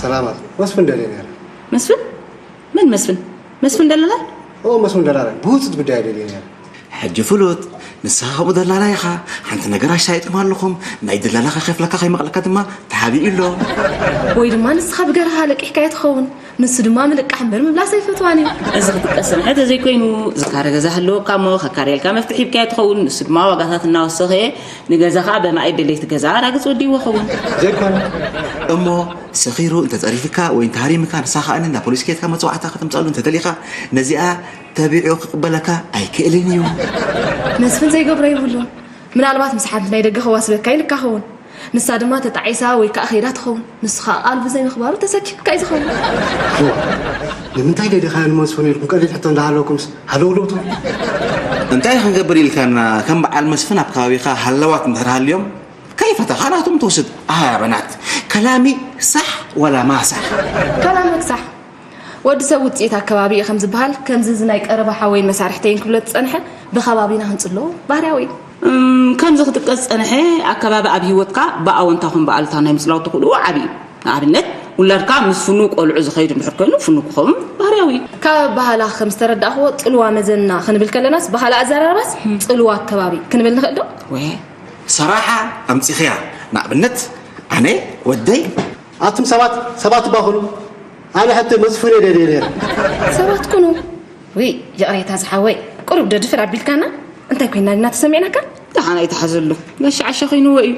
ሰላማት፣ መስፍን ደልየ ነይረ። መስፍን? መን መስፍን? መስፍን ደላላይ? ኦ፣ መስፍን ደላላይ። ብህጹጽ ጉዳይ ደልየ ነይረ። ሕጂ ፍሉጥ፣ ንስኻ ከምኡ ደላላይ ኢኻ። ሓንቲ ነገር ኣሻይጥኩም ኣለኹም። ናይ ደላላ ከይከፍለካ ከይመቕለካ ድማ ተሓቢኡ ኣሎ። ወይ ድማ ንስኻ ብገርሃ ለቂሕካዮ ትኸውን። ንሱ ድማ ምልቃሕ እምበር ምብላስ ኣይፈትዋን እዩ። እዚ ክትቀስ ጽንሐ ተዘይኮይኑ፣ ዝካረ ገዛ ህልወካ እሞ፣ ከካርየልካ መፍትሒ ሂብካዮ ትኸውን። ንሱ ድማ ዋጋታት እናወሰኸ፣ ንገዛኻ በማእይ ደለይቲ ገዛ ኣራግጽ ወዲእዎ ኸውን። ዘይኮነ። እሞ ሰኺሩ እንተጸሪፍካ ወይ እንተሃሪምካ፣ ንሳ ኸኣ እንዳ ፖሊስ ኬድካ መጽዋዕታ ከተምጽኣሉ እንተደሊኻ፣ ነዚኣ ተቢዑ ክቕበለካ ኣይክእልን እዩ። መስፍን ዘይገብሮ የብሉን። ምናልባት ምስ ሓንቲ ናይ ደገ ከዋስበካ ኢልካ ኸውን። ንሳ ድማ ተጣዒሳ ወይ ከኣ ከይዳ ትኸውን። ንሱ ኸኣ ቃል ብዘይ ምኽባሩ ተሰኪፉካ እዩ ዝኸውን። እዋ፣ ንምንታይ ደዲኻዮ ንመስፍን ኢልኩም ቀሊል ሕቶ እንዳሃለውኩምስ ሃለውለው ትብሉ? እንታይ ክንገብር ኢልካና? ከም በዓል መስፍን ኣብ ከባቢኻ ሃለዋት እንድሕር ሃልዮም፣ ከይፈተኻ ናቶም ትወስድ። ኣያ በናት፣ ከላሚ ሳሕ ወላ ማ ሳሕ? ከላመክ ሳሕ። ወዲ ሰብ ውጽኢት ኣከባቢ እዩ ከም ዝበሃል፣ ከምዚ እዚ ናይ ቀረባ ሓወይን መሳርሕተይን ክብሎ ዝጸንሐ፣ ብከባቢና ክንጽሎ ባህርያዊ እዩ። እም፣ ከምዚ ክጥቀስ ዝጸንሐ፣ ኣከባቢ ኣብ ህይወትካ ብኣወንታ ኹን ብኣሉታ ናይ ምጽላው ተኽእልኡ ዓቢ እዩ። ንኣብነት፣ ውላድካ ምስ ፍኑው ቆልዑ ዝኸይድ እንድሕር ኮይኑ፣ ፍኑው ክኸውን ባህርያዊ እዩ። ካብ ኣበሃህላ ከም ዝተረዳእኽዎ፣ ጽልዋ መዘና ክንብል ከለናስ፣ ባህላ ኣዘራርባስ፣ ጽልዋ ኣከባቢ ክንብል ንኽእል ዶ? ወ- ሰራሓ ኣምጺኽያ። ንኣብነት፣ ኣነ ወደይ ኣቱም ሰባት፣ ሰባት እባ ኩኑ። ኣነ ሕጂ መስፍን እየ ደልየ ነይረ። ሰባት ኩኑ። ውይ፣ ይቕሬታ ዝሓወይ፣ ቁሩብ ዶ ድፍር ኣቢልካና? እንታይ ኮይና ዲና ተሰሚዕናካ? ደሓን ኣይትሓዘሉ። ጋሽ ዓሻ ኮይንዎ እዩ።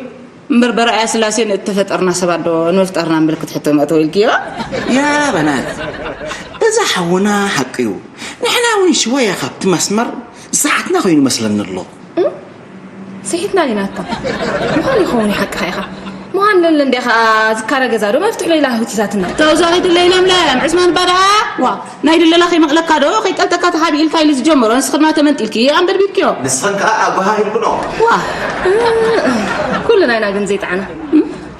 እምበር በረኣያ ስላሴ ንእተፈጠርና ሰባት ዶ ንመፍጠርና ምልክት ሕቶ መእተዊ ኢልክዮ? ያ በናት፣ እዚ ሓውና ሓቂ እዩ። ንሕና እውን ሽወያ ካብቲ መስመር ዝሰሓትና ኮይኑ መስለኒ ኣሎ። እም? ስሒትና ዲና እካ። ምዃኑ ይኸውን፣ ሓቅኻ ኢኻ። ምዃን ለለ እንዲያ ኸኣ ዝካረ ገዛ ዶ መፍትሕ ለይላ ህውቲታትና? ተውዛኺ ድለይ ለምለም፣ ዕስማን ባዳ። ዋ፣ ናይ ድለላ ከይመቕለካ ዶ ከይጠልጠካ ተሓቢእልካ ኢሉ ዝጀመሮ፣ ንስኺ ድማ ተመንጢልኪ ኣንበድቢድክዮ። ንስኽን ከኣ ኣጓሃሂርክኖ። ዋ። እ፣ እ፣ ኩሉ ናይና ግን ዘይጠዓና።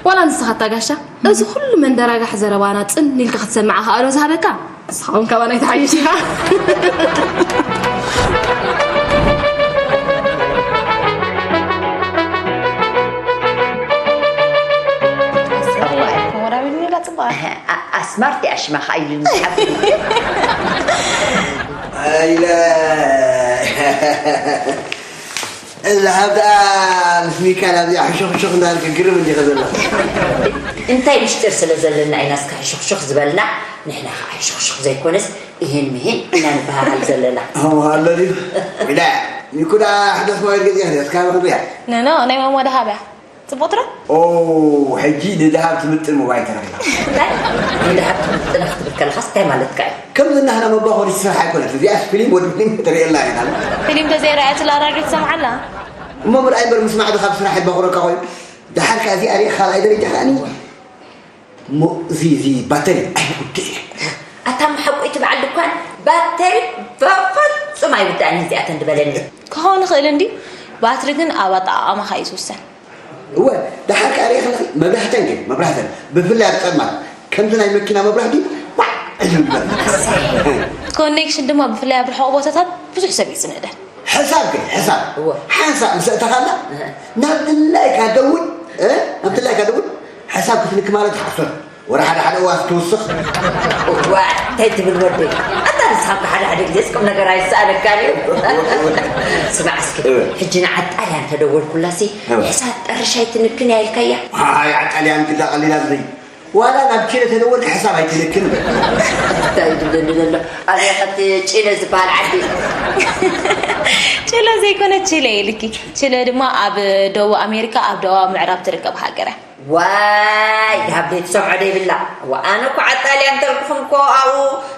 ዋላ ንስኻ እታ ጋሻ፣ እዚ ኩሉ መንደራጋሕ ዘረባና ጽን ኢልካ ክትሰምዓ ከኣ ዶ ዝሃበካ? ንስኻ እውን ካባና ኣይትሓይሽ ኢኻ። ኣስማርት እያ ሽማ ኸዓ ኢሉኒ ሓፍተይ። ኣይለ እዛ ሃብታ ምስ ሚካኤል ኣብዚኣ ሕሹኽሹኽ እንዳበልክ ግርም እንዲኻ ዘለኻ። እንታይ ምሽጢር ስለ ዘለና ኢና እስከ ሕሹኽሹኽ ዝበልና? ንሕና ኸዓ ሕሹኽሹኽ ዘይኮነስ እሄን ምሄን ኢና ንበሃሃል ዘለና። ኣዎ ኣሎ ድዩ? ዳ ሚኩዳ ሕደስ ሞባይል ገዚኣ እስካ ብክብያ ነኖ ናይ ማማ ደሃብ እያ። ጽቡቕ ትረ? ኦ ሕጂ ንደሃብ ትምጥን ሞባይል ተረኺባ። እንታይ? ንደሃብ ትምጥና ክትብል ከለኻስ እንታይ ማለትካ እዩ? ከምዚ ናህና መባኾሪ ስራሕ ኣይኮነት እዚኣስ ፊልም ወዲ ፊልም ትርእየላ ኢና። ፊልም ተዘይረኣየትላ ራድዮ ትሰምዓላ? እሞ ምርኣይ እምበር ምስማዕ ዶ ካብ ስራሕ የባኹረካ ኮይኑ። ደሓር ከኣ እዚኣ ሪእኻ ካልኣይ ደረጃ ከኣኒ እሞ እዚ እዚ ባተሪ ኣይጉድእ እዩ። ኣታ መሓቆይቲ በዓል ድኳን ባተሪ በፍጹም ኣይውዳእን እዚኣተን ዝበለኒ። ክኸውን ይኽእል እንድዩ፣ ባትሪ ግን ኣብ ኣጠቓቕማኻ እዩ ዝውሰን። እወ ደሓር ከኣ ሪእኽልኺ መብራህተን ግን መብራህተን ብፍላይ ኣብ ጸልማት ከምዚ ናይ መኪና መብራህቲ ዋዕ እዩ ዝብል። ኮኔክሽን ድማ ብፍላይ ኣብ ርሑቕ ቦታታት ብዙሕ ሰብ እዩ ዝንእደን። ሕሳብ ግን ሕሳብ እወ። ሓንሳእ ምስ ኣእተኻላ እህ። ናብ ድላይካ ደውል እ? ናብ ድላይካ ደውል ሕሳብ ክትልክ ማለት ሓሶት ወረ ሓደ ሓደ እዋስ ትውስኽ ዋ እንታይ ትብል ወደይ ኣታ ንስኻ እኮ ሓደ ሓደ ግዜስ ቁም ነገር ኣይሰኣነካን እዩ ስማዕ እስኪ እወ። ሕጂ ንዓጣልያን ተደወልኩላሲ እወ። ሕሳብ ጠርሽ ኣይትንክን እያ ኢልካያ ኣይ ዓጣልያን ግዳ ቀሊላ ዝለይ ዋላ ናብ ቺለ ተደወልካ ሕሳብ ኣይትልክን በል። እንታይ ይብለኒ ዘሎ ኣብያ ከቲ ቺለ ዝበሃል ዓዲ ችለ ዘይኮነ ችለ ኢልኪ ችለ ድማ ኣብ ደቡብ ኣሜሪካ ኣብ ደቡብ ምዕራብ ትርከብ ሃገር እያ ዋይ ደሃብ ዘይትሰምዖ ደይብላ ዋኣነ እኮ ዓጣልያ እንተልኩኹም እኮ ኣብኡ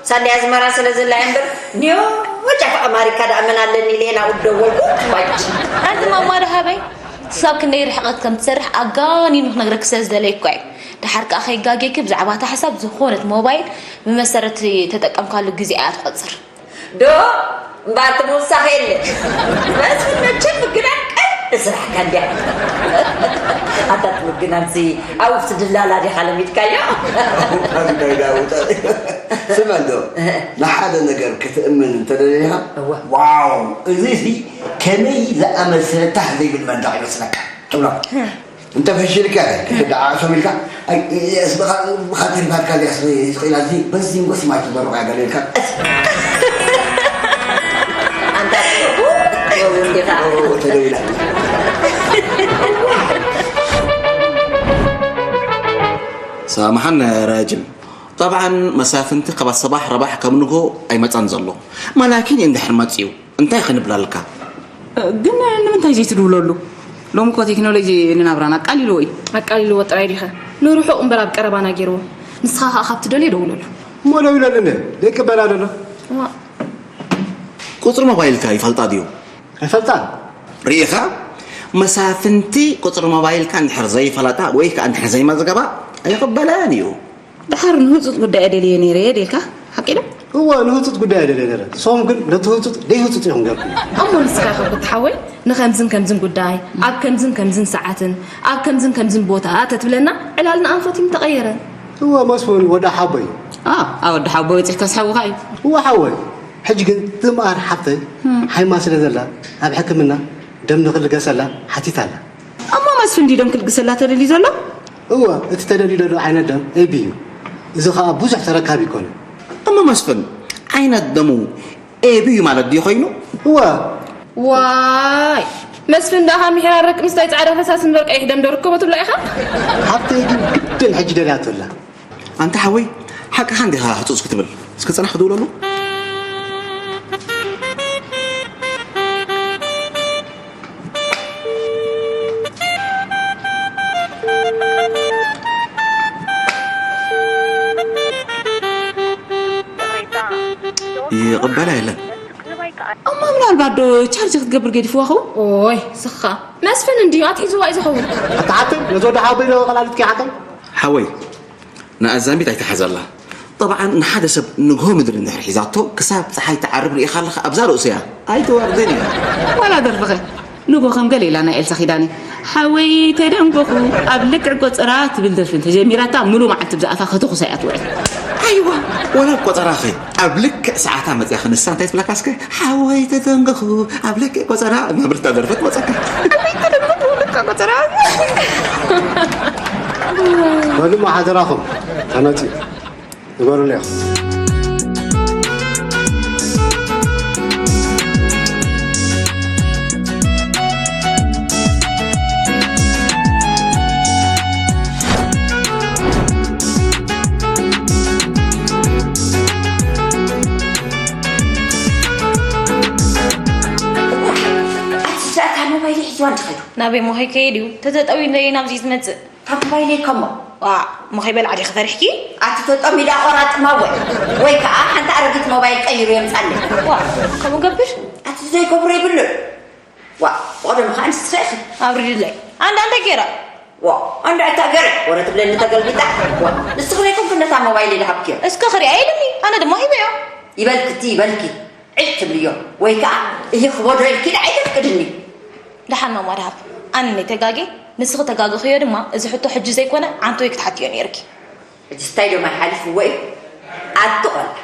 ሳንዲ ኣዝመራ ስለ ዘላ እያ እምበር ኒዮ ወጫፍ ኣማሪካ ደኣ መን ኣለኒ ኢለ ናብኡ ደወልኩ ዋጭ ኣንቲ ማማ ደሃበይ ክሳብ ክንደይ ርሕቐት ከም ትሰርሕ ኣጋኒኑ ክነግረኪ ስለ ዝደለየ እኳ እዩ ደሓር ከኣ ከይጋጌኪ ብዛዕባ እታ ሕሳብ ዝኾነት ሞባይል ብመሰረት ተጠቀምካሉ ግዜ እያ ትቖጽር ዶ እምበኣር እቲ ምውሳኽ የለ በዚ መቸም ምግዳል ቀንዲ ስራሕካ እንድያ ኣታ እቲ ምግናልሲ ኣብቲ ድላላ ዲኻ ለሚድካዮ ስምዕ ዶ ንሓደ ነገር ክትእምን እንተደሊኻ እወ። ዋው እዚ ሲ ከመይ ዝኣመሰለ ታህ ዘይብል መንደቕ ይመስለካ ትብሎ እንተ ፈሺልካ ክትደዓሶም ኢልካ ኣይ፣ እስ ብኻ ብኻ ተሪፋትካ እዚኣ ስለ ስቕ ኢላ እዚ በዚ ንጎስ ማይ ትበርቕ እያ ገለ ኢልካ ቀስ ኣንታ ትብሉ እንዲኻ ተደዊላ سامحنا يا راجل. طبعا መሳፍንቲ ካብ ኣሰባሕ ረባሕ ካብ ንጎ ኣይመፃን ዘሎ ማላኪን እንድሕር መፅኡ እንታይ ክንብላልካ? ግን ንምንታይ ዘይትድውለሉ? ሎሚ እኮ ቴክኖሎጂ ንናብራና ኣቃሊልዎ እዩ። ኣቃሊልዎ ጥራይ ዲኸ? ንርሑቕ እምበር ኣብ ቀረባና ገይርዎ። ንስኻ ኸኣ ካብ ትደልዮ ደውለሉ። እሞ ደዊለሉ እንደ ዘይቅበላ ደሎ። እዋ። ቁጽሪ ሞባይልካ ይፈልጣ ድዩ? ኣይፈልጣን። ርኢኻ? መሳፍንቲ ቁጽሪ ሞባይልካ እንድሕር ዘይፈለጣ ወይ ከኣ እንድሕር ዘይመዝገባ ኣይቕበላን እዩ። ደሓር ንህጹጽ ጉዳይ እየ ደልየ ነይረ እየ ደልካ ሓቂ ዶ? እወ ንህጹጽ ጉዳይ እየ ደልየ ነይረ ንስኹም ግን ነቲ ህጹጽ ደይህጹጽ ኢኹም ገርኩም። እሞ ንስኻ ኢኻ እኮ እቲ ሓወይ ንኸምዝን ከምዝን ጉዳይ ኣብ ከምዝን ከምዝን ሰዓትን ኣብ ከምዝን ከምዝን ቦታ ተትብለና ዕላልና ኣንፈት እዩ ምተቐየረ። እወ መስፍን ወዲ ሓቦይ። ኣ ወዲ ሓቦይ በጺሕካስ ሓውኻ እዩ። እወ ሓወይ ሕጂ ግን ትምኣር ሓፍተይ ሓይማ ስለ ዘላ ኣብ ሕክምና ደም ንኽልገሰላ ሓቲታ ኣላ። እሞ መስፍን ድዩ ደም ክልግሰላ ተደልዩ ዘሎ? እወ፣ እቲ ተደልዩ ዘሎ ዓይነት ደም ኤቢ እዩ። እዚ ኸኣ ብዙሕ ተረካቢ ኣይኮነን። እሞ መስፍን ዓይነት ደሙ ኤቢ እዩ ማለት ድዩ ኾይኑ? እወ። ዋይ! መስፍን ደኣ ሃሚሕራረክ ምስታይ ጻዕዳ ፈሳሲ እምበር ቀይሕ ደም ዶ ርከቦ ትብላ ኢኻ? ሓብተይ ግን ግድን ሕጂ ደልያቶ ኣላ። ኣንታ ሓወይ ሓቅኻ እንዲኻ ህጹጽ ክትብል እስኪ ጽናሕ ክድውለሉ ይቕበላ የለን። እሞ ምናልባት ዶ ቻርጅ ክትገብር ገዲፍዋ ኸውን? ኦይ ስኻ መስፍን እንድዩ ኣትሒዝዋ እዩ ዝኸውን። ኣታ ሓብተይ ነዚ ወዲ ሓወቦይ ዶ ቀላሊትኪ ሓቀይ? ሓወይ ንኣዛሚት ኣይትሓዘላ። ጠብዓን ንሓደ ሰብ ንግሆ ምድሪ እንድሕር ሒዛቶ ክሳብ ጸሓይ ትዓርብ ርኢኻ ኣለኻ ኣብዛ ርእሱ እያ ኣይትወርድን እያ። ዋላ ደርፍኸ ንጎ ከም ገለ ኢላ ናይ ኤልሳ ኪዳነ ሓወይ ተደንጎኹ ኣብ ልክዕ ቆጸራ ትብል ደርፊ እንተጀሚራታ ምሉ መዓልቲ ብዛኣፋ ከተኹሳ እያ ትውዕል። ኣይዋ ወላ ቆጸራኸ ኣብ ልክዕ ሰዓታ መጽያ ክንሳ እንታይ ትብለካ እስከ ሓወይ ተደንጎኹ ኣብ ልክዕ ቆጸራ መብርታ ደርፈት መጸካ። ቆጸራ በሉ እሞ ሓደራኹም ኣነቲ ግበሩለይ ኢኹም። ኣቲ እዚኣ እታ ሞባይል ሒዝዋ እንድኸዱ ናበይ ሞኸይ ከይድ እዩ? ተተጠውዩ እንዶ ናብዚ ዝመፅእ? ካብ ባይለይ ከሞ። ዋ፣ እሞ ከይበልዓ ዲኺ ፈሪሕኪ? ኣቲ ተጠሚዳ ቆራጥማ ወይ ወይ ከዓ ሓንቲ ኣረጊት ሞባይል ቀይሩ የምፃለይ። ዋ፣ ከምኡ ገብር? ኣቲ ዘይገብሮ ይብሉን። ዋ፣ ብቐደም ከዓ ንስኺ ኢኺ። ኣውሪድለይ። ኣንዳ እንታይ ገይራ? ዋ፣ ኣንዳ እታ ገረ ወረ ትብለኒ ተገልቢጣ። ዋ፣ ንስኺ ዶ ይኮንኪ ነታ ሞባይል ኢለ ሃብክዮ? እስከ ክሪኣ ኢልኒ፣ ኣነ ድማ ሂበዮ። ይበልኪ እቲ ይበልኪ። ዒጭ ትብልዮ ወይ ከዓ እሂ ክበዶ ኢልኪ ደኣ ኣይተፍቅድኒ። ደሓን ማማ ደሃብ፣ ኣነ ተጋጌ፣ ንስኺ ተጋግኽዮ ድማ፣ እዚ ሕቶ ሕጂ ዘይኮነ ዓንተወይ ክትሓትዮ ነይርኪ። ሕጂስ እንታይ ዶ ማይ ሓሊፍዎ እዩ? ኣቲ ቆልዓ፣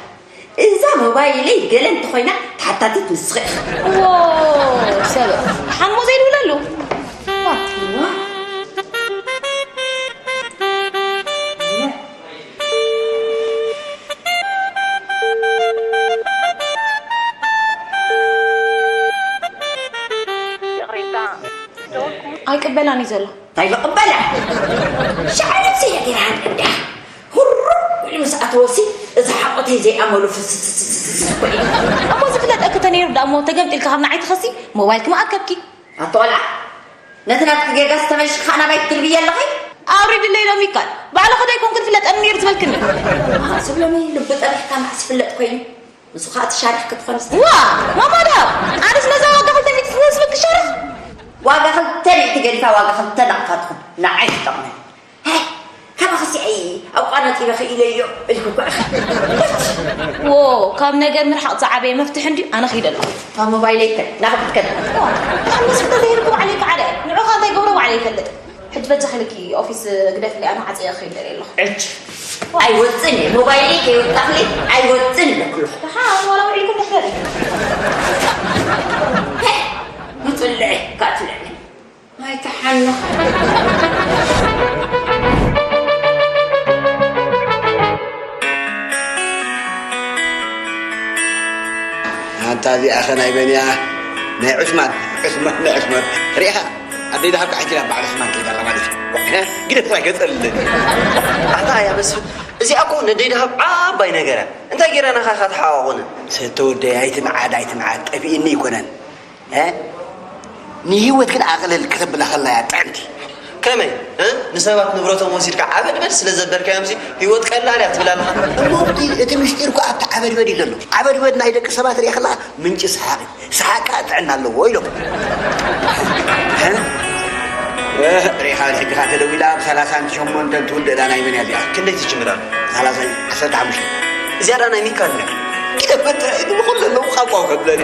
እዛ ሞባይለይ ገለ እንተኾይና ተሓታቲት ንስኺ ኢኺ። ዎ፣ ሰብ ሓንሞ ዘይድውለሉ። ዋ። ኣይቅበላን እዩ ዘሎ። እንታይ ይቕበላ? ሸዓለት ዘየገይርሃን እንዲያ ህሩብ ኢሉ ምስ ኣተወሲ፣ እዚ ሓቆተይ ዘይኣመሉ ፍስስስስስ ኮይኑ። እሞ ዝፍለጠኪ ተነይሩ ደኣ እሞ ተገምጢልካ ካብ ንዓይ ትኸሲ ሞባይልኪ ምኣከብኪ። ኣቲ ቆልዓ፣ ነቲ ናትኪ ጌጋስ ተመሊስኪ ከኣ ናባይ ትድርብዪ ኣለኺ? ኣውሪድለይ ሎሚ ይካል ባዕልኺ ዶ ኣይኮንክን ፍለጠኒ ነይሩ ዝበልክኒ? ዝብለኒ ልቢ ጠቢሕካ መዓስ ይፍለጥ ኮይኑ? ንሱ ከኣ ትሻርሕኪ ትኾንስ? ዋ! ማማ ደሃብ! ኣነስ ነዛ ዋጋ ክልተ ሚእቲ ዝወስበክ ትሻርኽ? ዋጋ ክልተ ሚእቲ ገዲፋ ዋጋ ክልተ ናቕፋ ትኹን ንዓይ ትጠቕመኒ። ሄ! ካባኽሲ ኣይ ኣቋናጺበ ክኢለዮ ኢልኪ እኮ ኢኺ። ዎ፣ ካብ ነገር ምርሓቕ ዝዓበየ መፍትሒ እንድዩ፣ ኣነ ኺደ ኣለኹ። እታ ሞባይለይ ከ ናኽብትከ? ዋ፣ ኣነስ እንተ ዘይርኩ ባዕለይ ከዓደ፣ ንዑኻ እንታይ ገብሮ ባዕለይ ይፈልጥ። ሕጂ በጃኺ ኢልኪ ኦፊስ ግደፍለይ፣ ኣነ ዓጽየ ክኸይድ ደልየ ኣለኹ። ዕጭ። ኣይወጽን እየ፣ ሞባይለይ ከይወጣኽለይ ኣይወጽን ኢለኩ ኣለኹ። ደሓን ዋላ ውዒልኩም ድሕደሪ። ሄ! ምጽልዒ፣ ካትልዒ። ኣይትሓንኽ። ኣንታ እዚኣኸ ናይ በንያ ናይ ዑስማን ዑስማን ናይ ዑስማን ርኢኻ ኣደይ ደሃብ ከዓ ኪዳ በዓል ዑስማን ከይዳ ኣላ ማለት እዩ። ግደ ጥራይ ገጸልለኒ። ኣታ እያ መስፍን እዚኣ እኮ ነደይ ደሃብ ዓባይ ነገር እያ። እንታይ ገይራ ናኻ ኢኻ ትሓዋቑኒ? ሰተወደይ ኣይትምዓድ ኣይትምዓድ ጠፊእኒ ኣይኮነን። እ? ንህይወት ግን ኣቕልል ከተብላ ከላ እያ ጥዕምቲ። ከመይ? እ? ንሰባት ንብረቶም ወሲድካ ዓበድበድ ስለ ዘበልካዮምሲ ህይወት ቀላል እያ ትብል ኣለኻ? እሞ እቲ እቲ ምስጢር እኮ ኣብቲ ዓበድበድ እዩ ዘሎ። ዓበድበድ ናይ ደቂ ሰባት ርኢኻ ከለኻ ምንጪ ሰሓቕ እዩ። ሰሓቕ ከኣ ጥዕና ኣለዎ ኢሎም። እ? እ፣ ርኢኻ ሕጂ ኸኣ ተደዊላ ብሰላሳን ሸሞንተን ትውድእ እዳ ናይ መን እያ እዚኣ? ክንደይ ትጅምር ኣላ? ሰላሳ ዓሰርተ ሓሙሽተ። እዚኣ ደኣ ናይ ሚካል ድያ? ኢደ ፈትሕ ኢሉ ንኹሉ ኣለዉ ቃቋ ከብለኒ።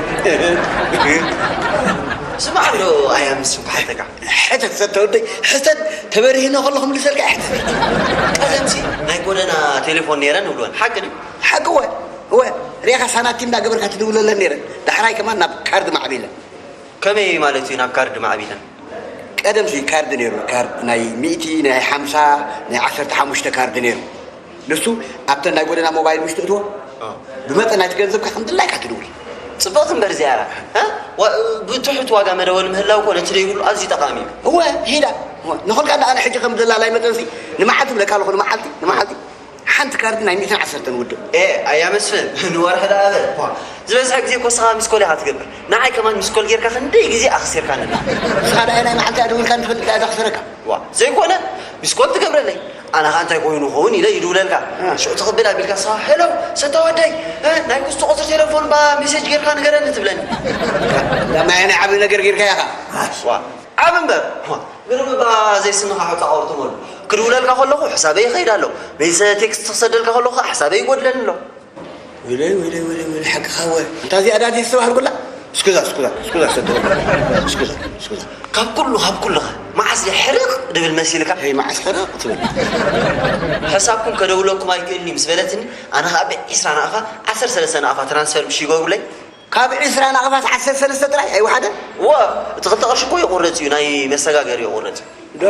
ስማዕ ዶ ኣያ ምስ ብሓተካ? ሕተት ሰብ ተወደይ ሕተት ተበሪህነ ከለኹ ምልሰልካ ሕተት። ቀደምሲ ናይ ጎደና ቴሌፎን ነይረን ንብልወን ሓቂ ድዩ? ሓቂ እወ እወ ሪኢኻ ሳናቲም እንዳገበርካ ትድውለለን ነይረን። ዳሕራይ ከማን ናብ ካርድ ማዕቢለን። ከመይ ማለት እዩ ናብ ካርድ ማዕቢለን? ቀደም ሲ ካርድ ነይሩ፣ ካርድ ናይ ሚእቲ፣ ናይ ሓምሳ፣ ናይ ዓሰርተ ሓሙሽተ ካርድ ነይሩ። ንሱ ኣብተን ናይ ጎደና ሞባይል ምሽ ትእትዎ፣ ብመጠን ናይቲ ገንዘብካ ከም ድላይካ ትድውል። ጽብቕቲ እምበር እዚኣ እያ። እ? ዋ-፣ ብትሑት ዋጋ መደወሊ ምህላው እኮ ነቲ ደይብሉ ኣዝዩ ጠቓሚ እዩ። እወ፣ ሂዳ። እወ፣ ንኹልካ ደኣ ኣነ ሕጂ ከም ደላላይ መጠንሲ ንመዓልቲ ብለካ ኣለኹ፣ ንመዓልቲ፣ ንመዓልቲ። ሓንቲ ካርድ ናይ ሚእትን ዓሰርተን ውድእ። ኤ ኣያ መስፍን ንወርሒ ደኣ በል እኳ ዝበዝሐ ግዜ እኮ ንስኻ ሚስኮል ኢኻ ትገብር። ንዓይ ከማን ሚስኮል ጌርካ ክንደይ ግዜ ኣኽሲርካኒ ኣለኻ። ንስኻ ደኣ ናይ መዓልቲ እያ ደዊልካኒ ትፈልጥ ደኣ ዘኽስረካ። ዋ ዘይኮነ ሚስኮል ትገብረለይ ኣነ ኸኣ እንታይ ኮይኑ ኸውን ኢለ ይድውለልካ። ሽዑ ትቕብል ኣቢልካ ንስኻ ሄሎ ሰታ ወደይ እ፣ ናይ ኩስቶ ቁፅሪ ቴሌፎን ባ ሜሴጅ ጌርካ ንገረኒ ትብለኒ። ዳማየ ናይ ዓብዪ ነገር ጌርካ ኢኻ። ዋ ዓቢ እምበር ግርም እባ ዘይስንኻ ሕቶ ኣውርትመሉ ክድውለልካ ከለኹ ሕሳበይ ይኸይድ ኣሎ መይሰ ቴክስት ክሰደልካ ከለኹ ከዓ ሕሳበይ ይጎድለኒ ኣሎ ወይለይ ወይለይ ወይለይ ወይለይ ሓቅኻ ወ እንታ እዚኣ ዳት ዝተባህልኩላ እስኩዛ እስኩዛ እስኩዛ ሰደወ እስኩዛ እስኩዛ ካብ ኩሉ ካብ ኩሉ ኸ መዓስ ድየ ሕርቕ ድብል መሲልካ ይ መዓስ ሕርቕ ትብል ሕሳብኩም ከደውለኩም ኣይክእልን እዩ ምስ በለትኒ ኣነ ኸዓ ብዒስራ ናቕፋ ዓሰርተ ሰለስተ ናቕፋ ትራንስፈር ምሽ ይገብሩለይ ካብ ዒስራ ናቕፋስ ዓሰርተ ሰለስተ ጥራይ ኣይወሓደን? እወ፣ እቲ ክልተ ቅርሺ እኮ ይቑረጽ እዩ፣ ናይ መሰጋገሪ ይቑረጽ እዩ። ዶ?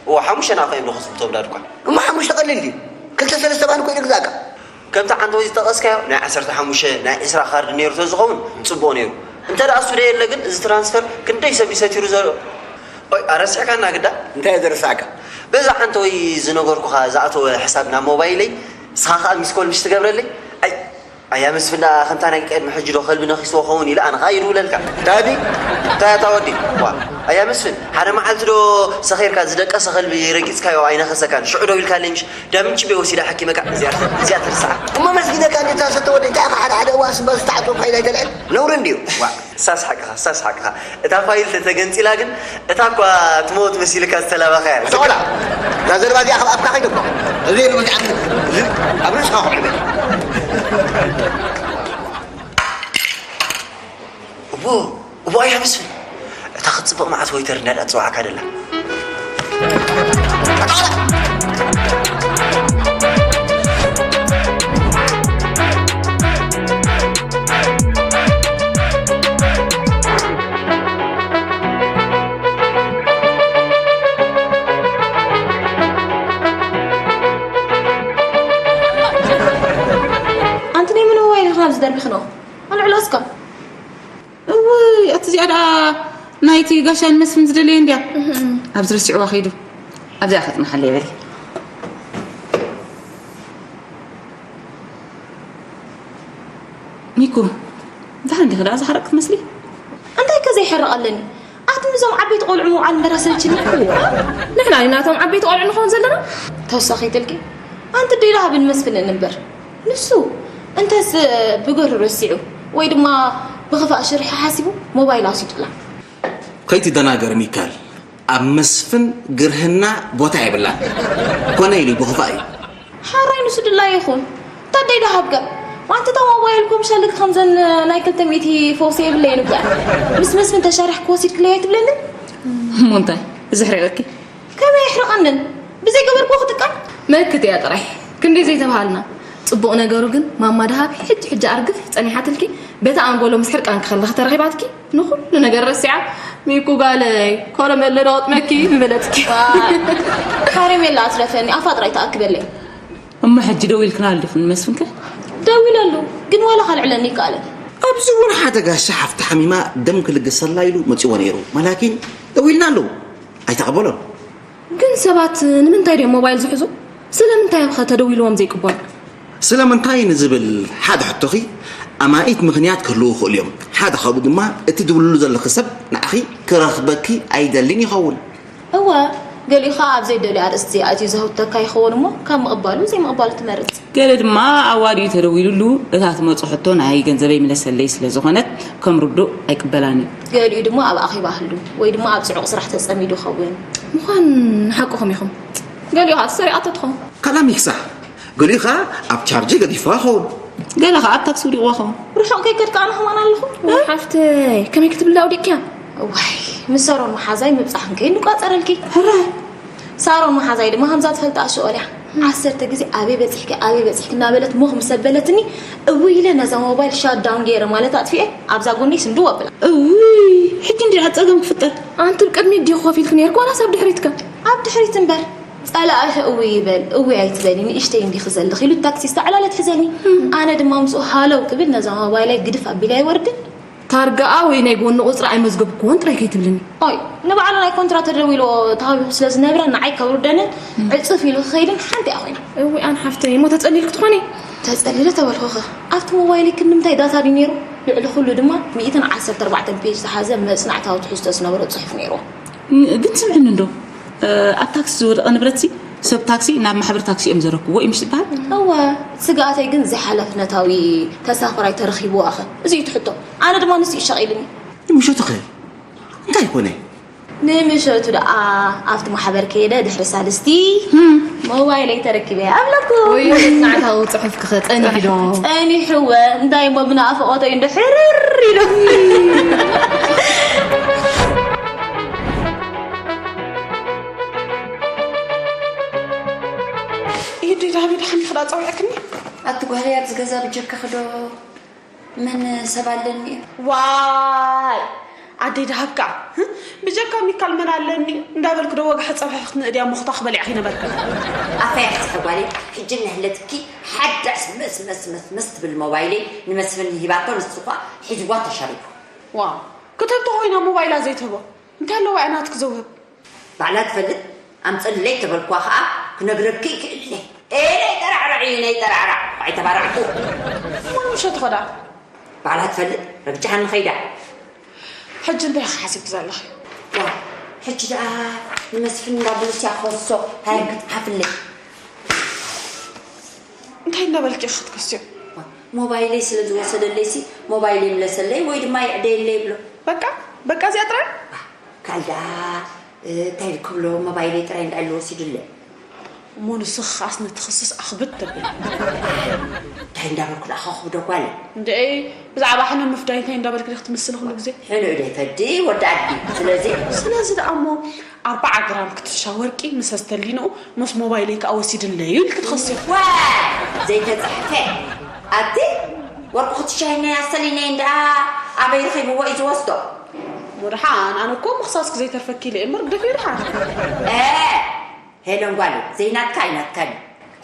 እወ፣ ሓሙሽተ ናቕፋ እዮም ዝኸስቡ እቶም ዳድኳ። እሞ ሓሙሽተ ቀሊል ድዩ? ክልተ ሰለስተ ባንድ ኮይኑ ይግዛእካ። ከምቲ ዓንተወይ ዝጠቐስካዮ ናይ ዓሰርተ ሓሙሽተ ናይ ዕስራ ካርድ ነይሩ ተዝኸውን ጽቡቕ ነይሩ። እንተ ደኣ እሱ ደየለ ግን እዚ ትራንስፈር ክንደይ ሰብ እዩ ሰቲሩ ዘሎ? ኦይ ኣረሲዕካና ግዳ። እንታይ እየ ዘረሳዕካ? በዛ ዓንተወይ ዝነገርኩኻ ዝኣተወ ሕሳብ ናብ ሞባይለይ ንስኻ ከኣ ሚስኮል ምሽ ትገብረለይ? ኣይ ኣያ መስፍን ደኣ ከምታ ናይ ቅድሚ ሕጂ ዶ ከልቢ ነኺስዎ ኸውን ኢለ ኣነ ኸኣ ይድውለልካ። እንታይ ኣቢ? እንታይ ኣታ ወዲ? ዋ ኣያ መስፍን ሓደ መዓልቲ ዶ ሰኺርካ ዝደቀሰ ከልቢ ረጊጽካዮ ኣይነኸሰካን ሽዑ ደው ኢልካለይ ምሽ? ዳምንቺ ቤ ወሲዳ ሓኪመካ እዚኣ እዚኣ ትርስዓ። እሞ መስጊነካ እንዴት ኣሰተ ወደ እንታይ ኢኻ ሓደ ሓደ እዋን ስባ ዝተዓጠው ፋይል ኣይተልዕል ነውሪ እንድዩ። ዋ ሳስ ሓቅኻ ሳስ ሓቅኻ። እታ ፋይል ተተገንጺላ ግን እታ እኳ ትሞት መሲልካ ዝተላባኻ እያ። ሰቆላ እዛ ዘረባ እዚኣ ካብ ኣፍካ ከይደኳ እዚ ወዲኣ ኣብ ርእስኻ ኮዕበ። እቦ እቦ ኣያ መስፍን እታ ክትጽብቕ መዓት ወይተር እንዳዳ ትጽዋዕካ ደላ። ኣንቲ ናይ መን ሞባይል ኢኻ ኣብዚ ደርቢኽኖ? ኣልዕሎ እስከ። እውይ፣ ኣቲ እዚኣ ደኣ ናይቲ ጋሻን መስፍን ዝደለየ እንድያ። እህም። ኣብዚ ረሲዕዋ ከይዱ። ኣብዚኣ ከጽንሓለይ በሊ። ሚኩ፣ ደሓን ዲኺ ደኣ ዝሓረቅ ክትመስሊ? እንታይ ከ ዘይሕረቕ ኣለኒ? ኣቲ ምስዞም ዓበይቲ ቆልዑ ምውዓል እምበር ኣሰልችኒ። ንሕና ኢና ናቶም ዓበይቲ ቆልዑ ንኸውን ዘለና። ተወሳኺ ትልኪ ኣንቲ ደይ ደሃብን መስፍንን እምበር ንሱ እንተስ ብገሩ ረሲዑ ወይ ድማ ብኽፋእ ሽርሒ ሓሲቡ ሞባይል ኣውሲዱላ። ከይትደናገር ሚካል፣ ኣብ መስፍን ግርህና ቦታ የብላን። ኮነ ኢሉ ብኽፋእ እዩ። ሓራይ ንሱ ድላዩ ይኹን። ታደይ ደሃብከ? ዋንቲ እታ ሞባይል ኮምሻልክ ከምዘን ናይ ክልተ ሚእቲ ፈውሲ የብለይን እኮ። ምስ መስፍን ተሻሪሕክ ወሲድክለይ ኣይትብለንን? እሞ እንታይ? እዚ ሕሪቐኪ? ከመይ ይሕርቐንን? ብዘይገበርክዎ ክጥቀም? መክት እያ ጥራይ። ክንደይ ዘይተባሃልና። ጽቡቕ ነገሩ ግን ማማ ደሃብ ሕጂ ሕጂ ኣርግፍ ጸኒሓትልኪ በታ ኣንጎሎ ምስ ሕርቃንኪ ከለኺ ተረኺባትኪ ንኹሉ ነገር ረሲዓ ሚኩ ጋለይ ኮረመለ ዶ ገጥመኪ ምበለትኪ። ዋይ፣ ካረሜላ ኣትረፈኒ፣ ኣፋ ጥራይ ተኣክበለይ። እሞ ሕጂ ደዊልክናሉ ዲኹም ንመስፍንከ? ደዊለሉ፣ ግን ዋላ ካልዕለኒ ይከኣለን። ኣብዚ እውን ሓደ ጋሻ ሓፍቲ ሓሚማ ደም ክልግሰላ ኢሉ መጺዎ ነይሩ። ማላኪን ደዊልናሉ፣ ኣይተቐበሎን። ግን ሰባት ንምንታይ ድዮም ሞባይል ዝሕዙ? ስለምንታይ እዮም ኸ ተደዊልዎም ዘይቅበሉ? ስለምንታይ ንዝብል ሓደ ሕቶኺ ኣማኢት ምኽንያት ክህልዉ ይኽእሉ እዮም። ሓደ ካብኡ ድማ እቲ ትድውልሉ ዘለኺ ሰብ ንዓኺ ክረኽበኪ ኣይደልን ይኸውን። እወ፣ ገሊኡ ኸኣ ኣብ ዘይደልዮ ኣርእስቲ ኣትዩ ዘህውተካ ይኸውን እሞ ካብ ምቕባሉ ዘይምቕባሉ ትመርጽ። ገለ ድማ ኣዋዲኡ ተደዊሉሉ እታ ትመጾ ሕቶ ናይ ገንዘበይ ምለሰለይ ስለ ዝኾነት ከም ርዱእ ኣይቅበላን እዩ። ገሊኡ ድማ ኣብ ኣኼባ ህሉ ወይ ድማ ኣብ ጽዑቕ ስራሕ ተጸሚዱ ይኸውን። ምዃን ሓቅኹም ኢኹም። ገሊኡ ኸኣ ተሰሪቓቶ ትኸውን። ካልኣ ሚክሳ፣ ገሊኡ ኸኣ ኣብ ቻርጅ ገዲፍዋ ይኸውን። ገለ ኸኣ ኣብ ታክሲ ውዲቕዋ ይኸውን። ርሑቕ ከይከድካ ኣነ ኸማን ኣለኹ። ወይ ሓፍተይ፣ ከመይ ክትብላ ውዲቕክያ? እዋይ፣ ምስ ሳሮን መሓዛይ ምብጻሕ እንከይ ንቋጸረልኪ። ሕረ። ሳሮን መሓዛይ ድማ ከምዛ ትፈልጣ ሽኦል እያ። ዓሰርተ ግዜ ኣበይ በጺሕኪ፣ ኣበይ በጺሕኪ እናበለት ሞኽ ምስ ኣበለትኒ፣ እውይ ኢለ ነዛ ሞባይል ሻትዳውን ገይረ ማለት ኣጥፊኤ ኣብዛ ጎነይ ስንድው ኣብላ። እውይ፣ ሕጂ እንድያ ጸገም ክፍጠር። ኣንቲ ብቅድሚት ዲኺ ኮፍ ኢልኪ ነይርኪ ዋላስ ኣብ ድሕሪትከ? ኣብ ድሕሪት እምበር። ጸላኢኺ እውይ ይበል፣ እውይ ኣይትበሊ፣ ንእሽተይ እንዲኺ ዘለኺ ኢሉ ታክሲ ዝተዓላለ ኣትሒዘኒ። ኣነ ድማ ምስኡ ሃለው ክብል ነዛ ሞባይለይ ግድፍ ኣቢለ ኣይወርድን። ታርጋኣ ወይ ናይ ጎኒ ቁጽራ ኣይመዝገብክዎን ጥራይ ከይትብልኒ። ኦይ፣ ንባዕሉ ናይ ኮንትራት ተደዊልዎ ተሃቢኹ ስለ ዝነብረ ንዓይ ከውርደንን ዕጽፍ ኢሉ ክኸይድን ሓንቲ እያ ኮይና። እውይ ኣን ሓፍተይ፣ እሞ ተጸሊልኪ ትኾኒ? ተጸሊለ ተበልኩኺ። ኣብቲ ሞባይለይ ክንዲ ምንታይ ዳታ ድዩ ነይሩ? ልዕሊ ኩሉ ድማ ሚእትን ዓሰርተ ኣርባዕተን ፔጅ ዝሓዘ መጽናዕታዊ ትሕዝቶ ዝነበሮ ጽሑፍ ነይርዎ። ን-፣ ግን ስምዕኒ እንዶ፣ እ፣ ኣብ ታክሲ ዝወደቐ ንብረትሲ ሰብ ታክሲ ናብ ማሕበር ታክሲ እዮም ዘረክብዎ እዩ ምሽ ዝበሃል? እወ፣ ስግኣተይ ግን ዘይሓላፍነታዊ ተሳፋራይ ተረኺብዎ ኣኸ? እዚ እዩ እቲ ሕቶ። ኣነ ድማ ንሱ እዩ ሸቒልኒ። ንምሸቱ ኸ እንታይ ኮነ? ንምሸቱ ደኣ ኣብቲ ማሕበር ከይደ ድሕሪ ሳልስቲ ሞባይለይ ተረኪበ ኣለኩ። ወይ መጽናዕታዊ ጽሑፍኪ ኸ ጸኒሑ ዶ? ጸኒሕወ፣ እንታይ እሞ ብናፍቖተይ እንዶ ሕርር ኢሉ። ኢደይ ዳቢ ደሓን ኢኺ ዳ ጸዊዕክኒ? ኣቲ ጓል እያ፣ ኣብዚ ገዛ ብጀካኺ ዶ መን ሰብ ኣለኒ እዩ? ዋይ! ኣደይ ደሃብ ከዓ፣ "ህም፣ ብጀካ ሚካል መን ኣለኒ?" እንዳበልክ ዶ ወግሐ ጸብሒ ክትንእድ እያ፣ ሞኽታ ክበሊዕኺ ነበርክ። ኣፈያ ክስተ ጓለይ፣ ሕጂ እናህለትኪ ሓዳስ መስ መስ መስ መስ ትብል ሞባይለይ ንመስፍን ሂባቶ፣ ንሱ ኸዓ ሒዝዋ ተሻሪፉ። ዋ፣ ክትህብ ተኾይና ሞባይላ ዘይትህቦ እንታይ ኣለዋ እያ ናትክ ዘውህብ? ባዕላ ትፈልጥ። ኣምፅእለይ ተበልኳ ከዓ ክነግረኪ ይክእል እየ። ኤ ናይ ጠራዕራዕ እዩ ናይ ጠራዕራዕ። ኣይተባራዕኩ። እሞ ንምሸት ኸዳ? ባዕላ ትፈልጥ። ረግጫሃኒ ኸይዳ። ሕጂ እንታይ ኢኻ ሓሲብኪ ዘለኺ? ዋ፣ ሕጂ ደኣ ንመስፍን እንዳብሉስ እያ ክኸሶ። ሃይ ክትሓፍለይ። እንታይ እንዳበልኪ ኢኺ ክትከስዮ? ሞባይለይ ስለ ዝወሰደለይሲ ሞባይለይ ምለሰለይ ወይ ድማ ይዕደየለይ ይብሎ። በቃ? በቃ እዚኣ ጥራይ? ካልዳ እንታይ ክብሎ ሞባይለይ ጥራይ እንዳኣ ኢሉ ወሲዱለይ። እሞ ንስኺ ኸኣስ ነቲ ክስስ ኣኽብድ ተብል። እንታይ እንዳበልኩ ደኣ ከኽብዶ ጓለይ? እንድዒ ብዛዕባ ሕነ ምፍዳይ እንታይ እንዳበልኪ ዲኺ ትምስሊ ኩሉ ግዜ? ሕኑእ ደይ ፈዲ ወዲ ኣዲ። ስለዚ ስለዚ ደኣ እሞ ኣርብዓ ግራም ክትሻ ወርቂ ምስ ኣስተሊንኡ ምስ ሞባይለይ ከኣ ወሲድለይ እዩ ኢልኪ ትኸስዮ። ዋ ዘይተጻሕፈ ኣቲ ወርቂ ክትሻይነ ኣስተሊነይ እንዳ ኣበይ ረኺብዎ እዩ ዝወስዶ? እሞ ደሓን ኣነ እኮ ምኽሳስኪ ዘይተርፈኪ ኢለ እየ እምበር ግደፊ ደሓን። ሄለን ጓለይ ዘይናትካ ኣይናትካን እዩ።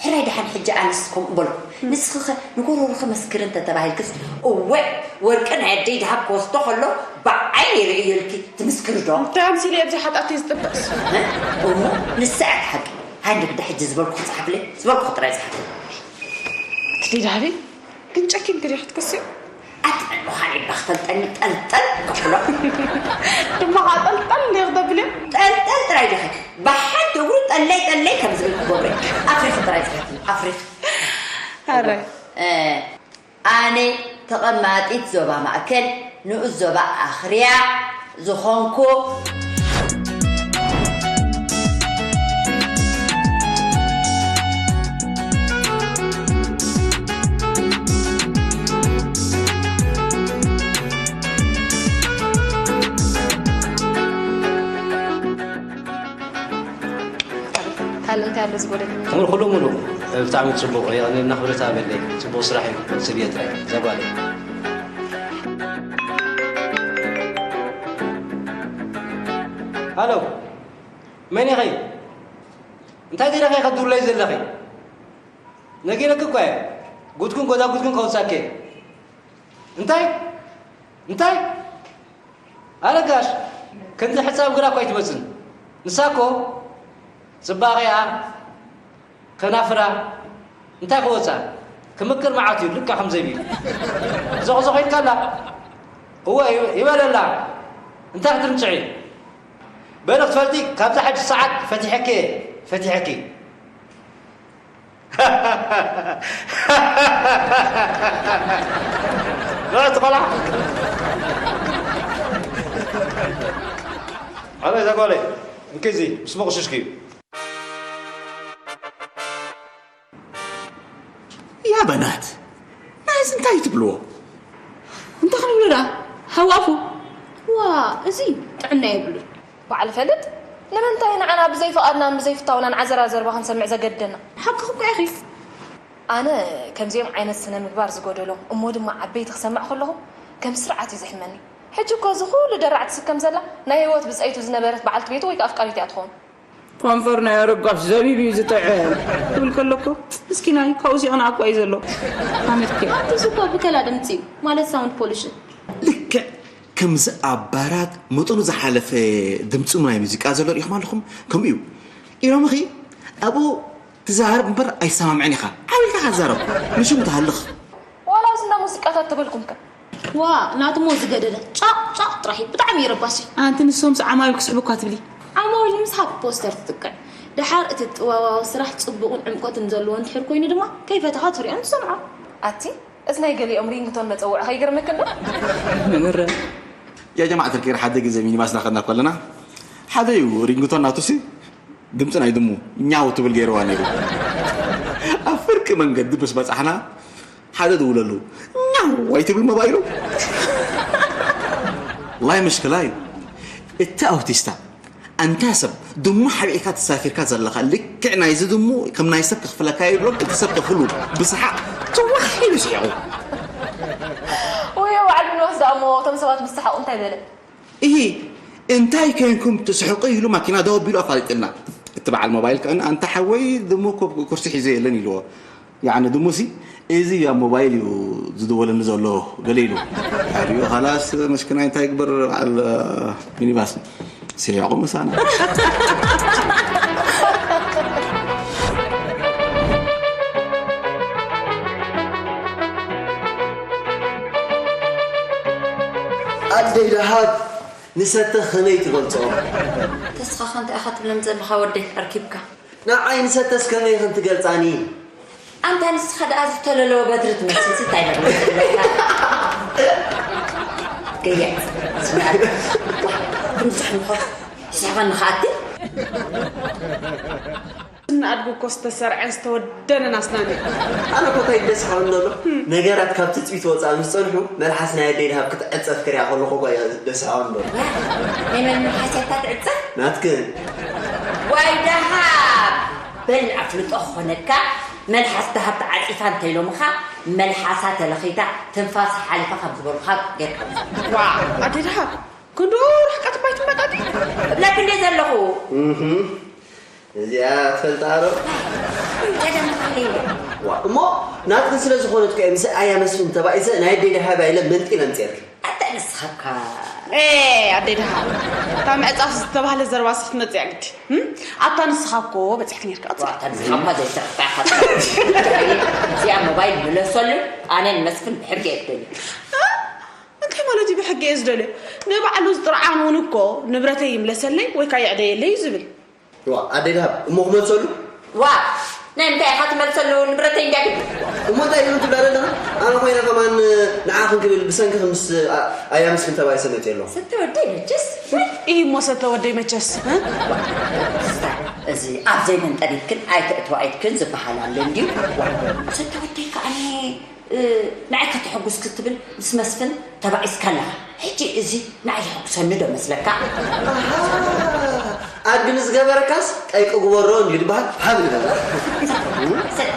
ሕራይ ደሓን ሕጂ ኣነስ ከምኡ በልኩ። ንስኺኸ ንጎሮሮኺ መስክሪ እንተተባሂልክስ እወ ወርቂ ናይ ኣደይ ደሃብ ክወስዶ ከሎ ብዓይነይ ርእየልኪ ትምስክሪ ዶ? እንታይ ኣምሲለ ኣብዚ ሓጣተይ ዝጥበስ? እሞ ንሳ እያ ሓቂ። ሃንደ ግዳ ሕጂ ዝበልኩኺ ጸሓፍለይ ዝበልኩኺ ጥራይ ጸሓፍለይ። ትዲ ዳህቢ ግን ጨኪን ግዲ ክትከስዮ። ኣትመን ምዃን ይባ ክፈልጠኒ ጠልጠል ክብሎ ድማ ኸዓ ጠልጠል እንደ ክተብልዮ። ጠልጠል ጥራይ ዲኺ ብሓንቲ እግሩ ጠለይ ጠለይ ከም ዝብል ክገብረ ኣፍሪኺ ጥራይ ዝሓትኒ ኣፍሪኺ ኣረ ኣነ ተቐማጢት ዞባ ማእከል ንኡስ ዞባ ኣኽርያ ዝኾንኩ ካልእ እንታይ ኣሎ ዝጎደለ? ሙሉ ኩሉ ሙሉ። ብጣዕሚ ጽቡቕ። የቐንየልና ክብረት ኣበለይ። ጽቡቕ ስራሕ እዩ። ቀጽልዮ ጥራይ። እዛ ጓለይ። ሃሎ። መን ኢኺ? እንታይ ገይረኺ ኢኺ ትድውለይ ዘለኺ? ነጊረኪ እኮ እየ። ጉድኩን ጎዳጉድኩን ከውጻኪ እየ። እንታይ? እንታይ? ኣረ ጋሽ፣ ከምዚ ሕጻብ ግራ እኮ ኣይትመጽን። ንሳ እኮ ጽባቐኣ፣ ከናፍራ፣ እንታይ ክወጻ? ክምቅር መዓት እዩ፣ ልክዕ ከም ዘቢብ። ዞኽዞኽ ኢልካ ኣላ። እወ፣ ይበለላ። እንታይ ክትምጽዒ? በሊ ክትፈልጢ፣ ካብዛ ሕጂ ሰዓት ፈቲሐኪ እየ፣ ፈቲሐኪ። لا تقلع. على إذا قولي. እንኪ እዚ ምስ መቑሽሽኪ እዩ። ያ በናት ናይዚ እንታይ ትብልዎ? እንታይ ክንብሎ ደኣ? ሃዋፉ። ዋ፣ እዚ ጥዕና የብሉን። በዓል ፈልጥ፣ ንምንታይ ንዓና ብዘይ ፍቓድናን ብዘይ ፍታውናን ዓዘራ ዘርባ ክንሰምዕ ዘገደና? ሓቅኺ እኮ ኢኺ። ኣነ ከምዚኦም ዓይነት ስነ ምግባር ዝጎደሎም እሞ ድማ ዓበይቲ ክሰምዕ ከለኹ ከም ስርዓት እዩ ዝሕመኒ። ሕጂ እኮ እዚ ኩሉ ደራዕ ትስከም ዘላ ናይ ህይወት ብጸይቱ ዝነበረት በዓልቲ ቤቱ ወይ ከኣ ኣፍቃሪቱ እያ ትኸውን። ፋንፈር ናይ ኣረብ ጓፍ ዘቢብ እዩ ዝጥዕም ክብል ከሎ እኮ ምስኪናይ ካብኡ ሲቕናዕ እኳ እዩ ዘሎ። ሓመድኪ። ኣንቱስ እኮ ብከላ ድምጺ እዩ ማለት ሳውንድ ፖሊሽን። ልክዕ ከምዚ ኣብ ባራት መጠኑ ዝሓለፈ ድምጺ ናይ ሙዚቃ ዘሎ ርኢኹም ኣለኹም? ከምኡ እዩ ኢሎምኺ ኣብኡ ትዛረብ እምበር ኣይሰማምዕን ኢኻ። ዓው ኢልካ ኢኻ ትዛረብ። ንሽሙ ትሃልኽ። ዋላ ኣብዚ እንዳ ሙዚቃታት ተበልኩምከ? ዋእ ናቱ እሞ ዝገደደ ጫቕ ጫቕ ጥራሕ እዩ ብጣዕሚ እዩ ረባሺ። ኣንቲ ንሶምስ ዓማዊል ክስሕቡ እኳ ትብሊ። ዓማዊል ንምስሓብ ፖስተር ትጥቅዕ ደሓር እቲ ጥበባዊ ስራሕ ጽቡቕን ዕምቆትን ዘለዎ እንድሕር ኮይኑ ድማ ከይፈተኻ ትሪኦን ትሰምዖን። ኣቲ እዚ ናይ ገሊኦም ሪንግቶን መጸውዒ ከይገርመኪ እንዶ። ንምረ يا جماعة الخير ሓደ ግዜ ሚኒባስ ናኸድና ከለና ሓደ እዩ ሪንግቶን ናቱሲ ድምፂ ናይ ድሙ ኛው ትብል ገይርዋ ነይሩ ኣብ ፍርቂ መንገዲ ምስ በፃሕና ሓደ ደውለሉ ኛው ኣይትብል ሞባይሉ ላይ ምሽክላ እዩ እቲ ኣውቲስታ ኣንታ ሰብ ድሙ ሓቢእካ ተሳፊርካ ዘለኻ ልክዕ ናይዚ ድሙ ከም ናይ ሰብ ክኽፍለካ ይብሎም እቲ ሰብ ከፍሉ ብሰሓቕ ትዋሕ ኢሉ ስሒቑ ወዮ በዓል ምንዋስ ደኣ እሞ እቶም ሰባት ምስ ሰሓቑ እንታይ በለ እሂ እንታይ ኮይንኩም ትስሕቁ ኢሉ ማኪና ደው ኣቢሉ ኣፋሊጥልና። እቲ በዓል ሞባይል ከኣ ኣንታ ሓወይ ድሙ እኮ ኩርሲ ሒዙ የለን ኢልዎ። ያዕኒ ድሙሲ እዚ ኣብ ሞባይል እዩ ዝድወለኒ ዘሎ ገለ ኢሉ። ድሕሪኡ ኻላስ መስኪናይ እንታይ ይግበር በዓል ሚኒባስ ስሒቑ ምሳና። ኣደይ ደሃብ ንሰተ ከመይ ትገልጾ? ተስኻኸ እንታይ ኢኻ ትብለኒ ዘለኻ ወደይ ኣርኪብካ? ንዓይ ንሰተስ ከመይ ኢኽን ትገልጻኒ? ኣንታ ንስኻ ደኣ ዝተለለወ በትሪ ትመስል እንታይ ነገር ትብለካ? ገያዕ ስምዓት። ዋ፣ ትምስሕ ምኾ። ስሕቐኒ ኸኣቲ። ንኣድጉ እኮ ዝተሰርዐን ዝተወደነን ኣስናን እዩ። ኣነ እኮ እንታይ ደስ ይኸውን ዘሎ? ነገራት ካብ ትጽቢት ወጻኢ ምስ ጸንሑ፣ መልሓስ ናይ ኣደይ ደሃብ ክትዕጸፍ ክሪኣ ከለኹ እኮ እየ ደስ ይኸውን ዘሎ። ናይ መን መልሓስ እያ እታ ትዕጸፍ? ናትክን። ዋይ ደሃብ! በል ኣፍልጦ ክኾነካ፣ መልሓስ ደሃብ ተዓጺፋ እንተኢሎምኻ፣ መልሓሳ ተለኺታ፣ ትንፋሳ ሓሊፋ ከም ዝበሉኻ ጌርካ ውሰድ። ዋእ፣ ኣደይ ደሃብ፣ ክንድኡ ርሕቀት እባ ኣይትመጣጢ። እብለኪ እንድየ ዘለኹ። እህ፣ እዚኣ ትፈልጣ ዶ? ቀደም ተሃልየ። ዋ፣ እሞ ናትክን ስለ ዝኾነት እኮ እየ ምስ ኣያ መስፍን ተባኢሰ ናይ ኣደይ ደሃብ ኢለ መንጢለ ኣምፅኤልኪ። ኣታ ንስኻ እኳ። ኤ፣ ኣደይ ደሃብ። እታ ምዕጻፍ ዝተባህለ ዘረባስ ክትመጽእ እያ ግዲ። እም? ኣታ ንስኻ እኮ በጺሕኪ ኔርካ። ዋ፣ ኣታ ንስኻ እኳ ዘይተረዳእካ። እዚኣ ሞባይል ምለሰሉ፣ ኣነ ንመስፍን ብሕጊ እየ ክደልዮ። እ? እንታይ ማለት እዩ ብሕጊ እየ ዝደልዮ? ንባዕሉ ዝጥርዓን እውን እኮ ንብረተይ ይምለሰለይ ወይ ከዓ ይዕደየለይ እዩ ዝብል። ዋ፣ ኣደይ ደሃብ፣ እሞ ክመልሰሉ? ዋ፣ ናይ ምንታይ ኢኻ ትመልሰሉ? ንብረተይ እንድያ ግን። እሞ እንታይ ኢሉ ትብላ ዘለኻ? ኣነ ኮይነ ከማን ንዓኽን ክብል ብሰንክኽን ምስ ኣ-፣ ኣያ መስፍን ተባኢሰ መፅየ ኣለኹ። ሰተ ወደይ መቸስ። እይ እሞ ሰተ ወደይ መቸስ፣ እ? ትዝታ፣ እዚ ኣብ ዘይመንጠሊትክን ኣይተእትዋ ኢድክን ዝበሃል ኣሎ እንድዩ። ዋ፣ ሰተ ወደይ ከዓኒ እ፣ ንዓይ ከተሐጉስ ክትብል ምስ መስፍን ተባኢስካ ኣለኻ። ሕጂ እዚ ንዓይ የሐጉሰኒ ዶ መስለካ? ኣሃ፣ ኣድጊ ንዝገበረካስ ቀይቂ ግበሮ እንድዩ ዝበሃል። ሃብ ንበላ። ሰ-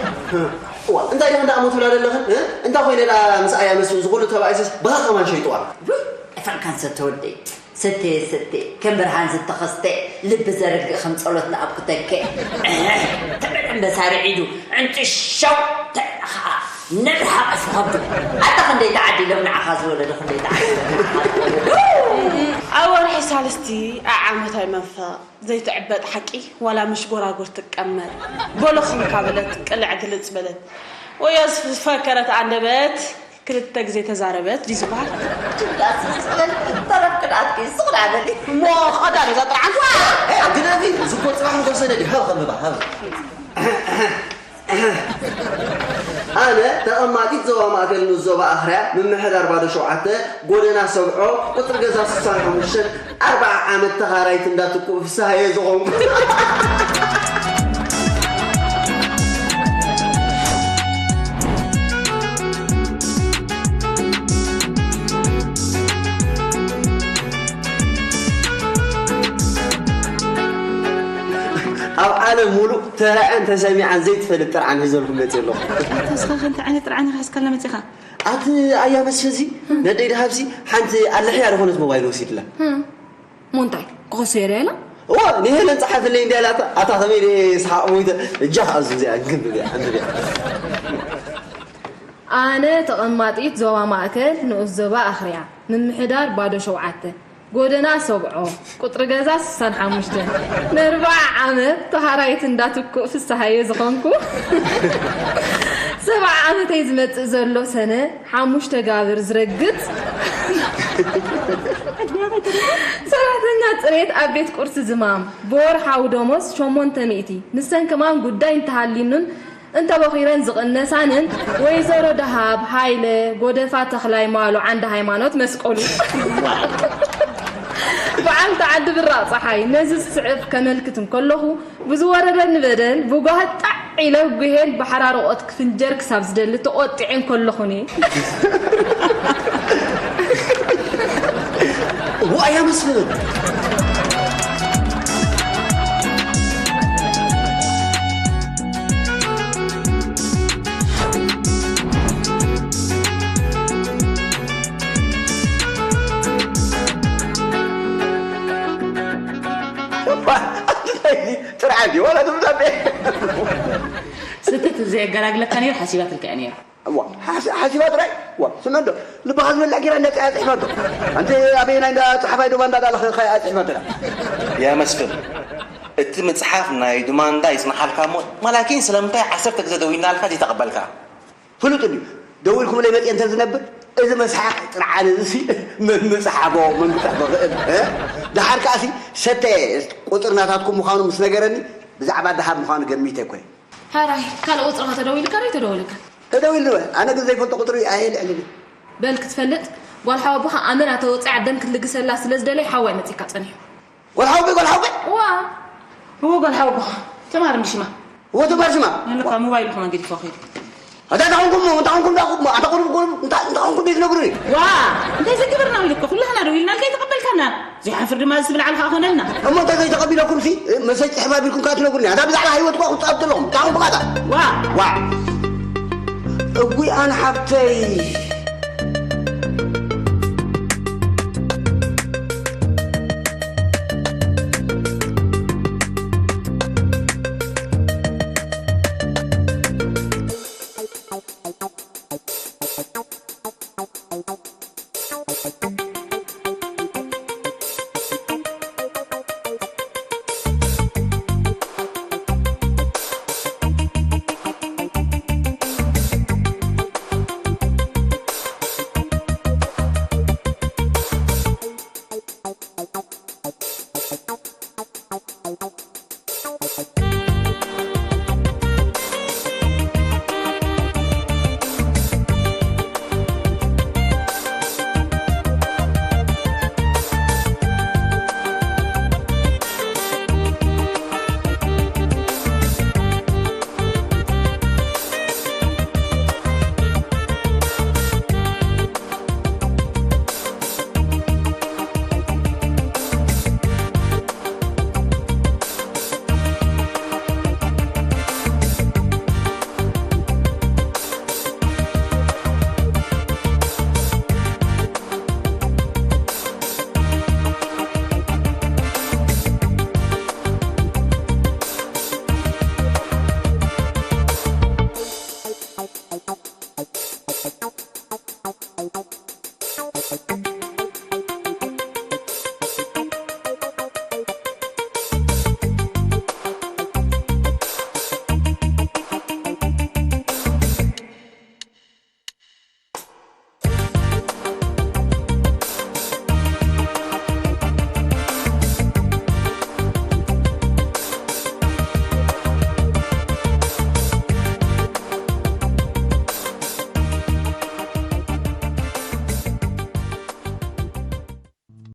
እዋ፣ እንታይ ዲኻ እንዳእሞ ትብላ ዘለኽን? እ? እንታይ ኮይነ ደኣ ምስ ኣያ መስፍን ዝኹሉ ተባኢሰስ ብኻ ከማን ሸይጥዋ? ውይ፣ ኣይፈልካን ሰተ ወደይ። ስቴ ስቴ ከም ብርሃን ዝተኸስተ ልቢ ዘርግእ ከም ጸሎት ንኣብ ክተከ። እህ፣ ተበል ኣንበሳ ርዒዱ ዕንጭሻው ተበል ኸኣ ነብሪ ሓቐፊ ከብዱ። ኣታ ክንደይ ተዓዲሎም ንዓኻ ዝወለዱ፣ ክንደይ ተዓዲሎም ንዓኻ ዝወለዱ። ኣብ ወርሒ ሳልስቲ ኣዓመታይ መንፈቕ ዘይትዕበጥ ሓቂ ዋላ ምሽ ጎራጉር ትቀመጥ። በሎ ኸም ካበለት ቅልዕ ግልጽ በለት። ወዮ ዝፈከረት ኣንደበት ክልተ ግዜ ተዛረበት ድዩ ዝበሃል? ጅላስ ምስ በል ተረፍ ክድኣትኪ ስቕ ደኣ በሊ። እሞ ኸዳ ነዛ ጥርዓን። ዋ! ኤ፣ ግደፊ፣ ዝኮ ጽባሕ ንጎሰነ ድዩ? ሃብ ኸምባ፣ ሃብ። ኣነ ተቐማጢት ዞባ ማእከል ንኡስ ዞባ ኣኽርያ ምምሕዳር ባዶ ሸውዓተ ጎደና ሰብዖ ቁጽሪ ገዛ ስሳን ሓሙሽተን ኣርብዓ ዓመት ተኻራይት እንዳ ትኩእ ፍስሃየ ዝኾንኩ። ኣብ ዓለም ሙሉእ ተራእያን ተሰሚዓን ዘይትፈልጥ ጥርዓን ሒዘልኩም መፅእ ኣለኹ። ተስፋ ከምቲ ዓይነት ጥርዓን ኢኻ ሒዝካላ መፂኻ? ኣቲ ኣያ መስፍንሲ ነደይ ደሃብሲ ሓንቲ ኣለሕያ ዝኾነት ሞባይል ወሲድላ። እሞ እንታይ ክኸሶ የለ ኢላ? እዋ ንሄለን ፀሓፍለይ እንዲያ ኢላ ኣታ፣ ኣታ ከመይ ድየ ስሓቕ ሞይተ። እጃ ከኣ እዚኣ ክንብብ እያ፣ ኣንብብ እያ። ኣነ ተቐማጢት ዞባ ማእከል ንኡስ ዞባ ኣኽርያ ምምሕዳር ባዶ ሸውዓተ ጎደና ሰብዖ ቁጽሪ ገዛ ስሳን ሓሙሽተን ንኣርብዓ ዓመት ተኻራይት እንዳ ትኩእ ፍስሃየ ዝኾንኩ ሰብዓ ዓመተይ ዝመጽእ ዘሎ ሰነ ሓሙሽተ ጋብር ዝረግጽ ሰራሕተኛ ጽሬት ኣብ ቤት ቁርሲ ዝማም ብወርሓዊ ደሞዝ ሸሞንተ ሚእቲ ንሰን ከማን ጉዳይ እንተሃልዩንን እንተቦኺረን ዝቕነሳንን ወይዘሮ ደሃብ ሃይለ፣ ጎደፋ ተኽላይ፣ ማሉ ዓንደ ሃይማኖት መስቀሉ በዓልቲ ዓዲ ብራቕ ጸሓይ። ነዚ ዝስዕብ ከመልክት እንከለኹ ብዝወረደኒ በደል ብጓህጣዕ ኢለ ጉሄን ብሓራርቖት ክፍንጀር ክሳብ ዝደሊ ተቖጢዐ እንከለኹኒ። ዋይ ኣመስግን። ዘየገላግለካ ነይሩ ሓሲባትልካ እያ ነይሩ። ዋ ሓስ- ሓሲባ ጥራይ ዋ ስመዶ ልብኻ ዝበልዕ ጌራ እንዳፅያ ፅሕፈቶ። ኣንቲ ኣበየናይ እንዳ ፀሓፋይ ዶባ እንዳዳለኸ ኣፅሕፈቶ። ያ መስፍን፣ እቲ ምጽሓፍ ናይ ዱማንዳ ይጽንሓልካ እሞ፣ ማላኪን ስለምንታይ ዓሰርተ ግዜ ደዊልናልካ ዘይተቐበልካ? ፍሉጥ እንድዩ። ደዊልኩምለይ መፅየ እንተ ዝነብር እዚ መስሓቕ ጥርዓን እዚ ሲ መን ምፅሓፎ መን ክፅሕፎ ክእል እ? ደሓር ከኣሲ ሰተ ቁፅር ናታትኩም ምዃኑ ምስ ነገረኒ ብዛዕባ ደሃብ ምዃኑ ገሚተ እኮ እየ። ሕራይ ካልእ ቁፅርኻ ተደዊልካ ዶ ኣይተደወለካ? ተደዊልኒ ወ ኣነ ግን ዘይፈልጦ ቁፅሪ ኣየልዕልን። በል ክትፈልጥ ጓል ሓወቦኻ ኣመና ተወፂኣ ደም ክትልግሰላ ስለ ዝደለየ ሓዋይ መፂካ ፀኒሑ። ጓል ሓወቦይ ጓል ሓወቦይ እዋ እዎ ጓል ሓወቦኻ ትማር ምሽማ እዎ ትማር ሽማ ንልካ ሞባይል ኹ መንገዲ ፈኺዱ ኣታ እንታይ ኾንኩም እንታይ ኾንኩም እንታይ ኾንኩም ኣታ ቁሩብ ቁሩብ እንታይ እንታይ ኾንኩም ቤት ነግሩኒ። ዋ እንታይ ዝግብርና ኢሉ እኮ ኩላህና ደው ኢልና እንታይ ተቐበልካና? ዘይሓፍር ድማ ዝብል ዓልኻ ኮነልና። እሞ እንታይ ዘይተቐቢለኩም ሲ መሰጭ ሕባቢልኩም ካትነግሩኒ ኣታ ብዛዕባ ህይወት ኳ ክትፃወቱ ኣለኹም እንታይ ኾንኩም ኣታ ዋ ዋ እጉይ ኣን ሓብተይ